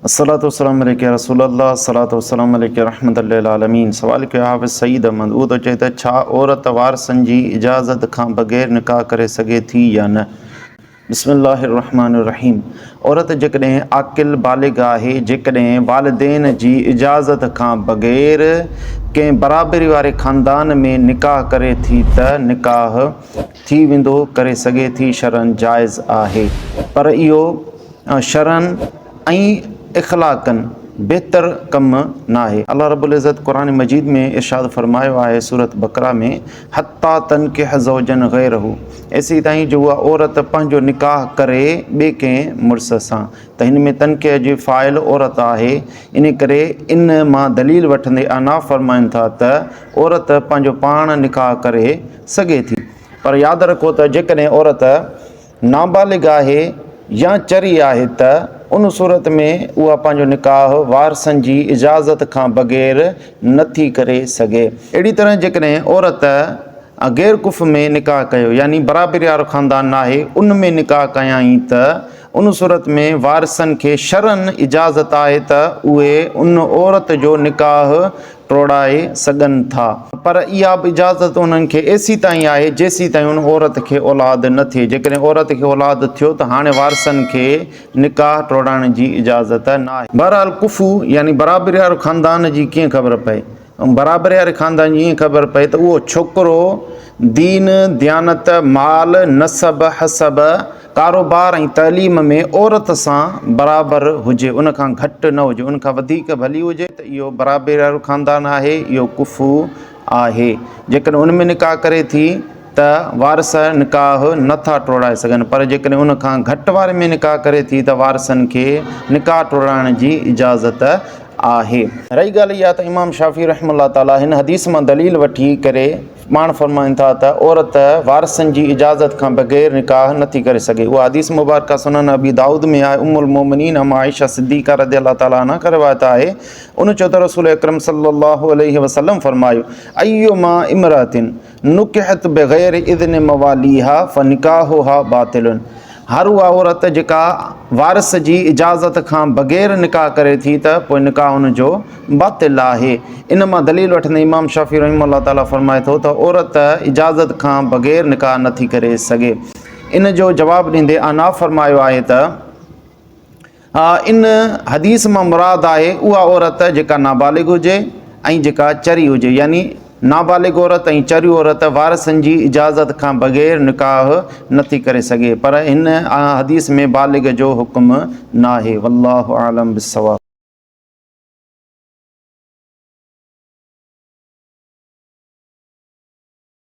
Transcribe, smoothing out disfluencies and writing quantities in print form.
الصلوة والسلام عليک يا رسول الله الصلوة والسلام عليک يا رحمة للعالمين سوال ڪيو حافظ سعيد احمد اهو ٿو چئي ته ڇا عورت وارثن جي اجازت کان بغير نڪاح ڪري سگهي ٿي يا نه؟ بسم الله الرحمن الرحيم عورت جيڪڏهن عاقل بالغ آهي جيڪڏهن والدين جي اجازت کان بغير ڪنهن برابري واري خاندان ۾ نڪاح ڪري ٿي ته نڪاح ٿي ويندو ڪري سگهي ٿي شرعاً جائز آهي پر اهو شرعاً ۽ اخلاقاً بهتر ڪم ناهي. الله رب العزت قرآن مجيد ۾ ارشاد فرمايو آهي سورة بقره ۾ حتيٰ تنڪح زوجا غيره ايسيتائين جو اها عورت پنهنجو نڪاح ڪري ٻئي ڪنهن مڙس سان ته هن ۾ تنڪح جي فاعل عورت آهي ان ڪري ان مان دليل وٺندي احناف فرمائن ٿا ته عورت پنهنجو پاڻ نڪاح ڪري سگهي ٿي پر ياد رکو ته جيڪڏهن عورت نابالغ آهي يا چري آهي ته ان صورت ۾ اها پنهنجو نڪاح وارثن جي اجازت کان بغير نه ٿي ڪري سگهي. اهڙي طرح جيڪڏهن عورت غير ڪفء ۾ نڪاح ڪيو يعني برابري وارو خاندان ناهي ان ۾ نڪاح ڪيائين ته ان صورت ۾ وارثن کي شرعاً اجازت آهي ته اهي ان عورت جو نڪاح ٽوڙائي سگهن ٿا، پر اها به اجازت انهن کي ايسيتائين آهي جيسيتائين ان عورت کي اولاد نه ٿئي، جيڪڏهن عورت کي اولاد ٿيو ته هاڻي وارثن کي نڪاح ٽوڙائڻ جي اجازت ناهي. بهرحال ڪفو يعني برابري وارو خاندان جي ڪيئن خبر پئي؟ برابري واري خاندان جي ائين خبر پئي ته اهو ڇوڪرو دين، ديانت، مال، نسب، حسب، ڪاروبار ۽ تعليم ۾ عورت سان برابر هجي، ان کان گهٽ نه هجي، ان کان وڌيڪ ڀلي هجي ته اهو برابري وارو خاندان آهي، اهو ڪفو آهي. جيڪڏهن ان ۾ نڪاح ڪري ٿي ته وارث نڪاح نه ٿا ٽوڙائي سگهن، پر جيڪڏهن ان کان گهٽ واري ۾ نڪاح ڪري ٿي ته وارثن کي نڪاح ٽوڙائڻ جي اجازت آهي. رهي ڳالهه اها ته امام شافعي رحمه الله تعاليٰ هن حديث مان دليل وٺي ڪري پاڻ فرمائن ٿا ته عورت وارثن جي اجازت کان بغير نڪاح نه ٿي ڪري سگهي. اها حديث مبارڪه سنن ابي دائود ۾ آهي. ام المومنين ام عائشه صديقه رضي الله تعالٰي عنها کان روايت آهي ان چيو ته رسول اڪرم صلي الله عليه وسلم فرمايو، ايما امرأة نڪحت بغير اذن مواليها فنڪاحها باطل هر اها عورت جيڪا وارث جي اجازت کان بغير نڪاح ڪري ٿي ته پوء نڪاح ان جو باطل آهي. ان مان دليل وٺندي امام شافعي رحمه الله تعاليٰ فرمائي ٿو ته عورت اجازت کان بغير نڪاح نه ٿي ڪري سگهي. ان جو جواب ڏيندي احناف فرمايو آهي ته ان حديث مان مراد آهي اها عورت جيڪا نابالغ هجي ۽ جيڪا چري هجي يعني نابالغ عورت ۽ چري عورت وارثن جي اجازت کان بغير نڪاح نه ٿي ڪري سگهي پر هن حديث ۾ بالغ جو حڪم ناهي والله اعلم بالصواب.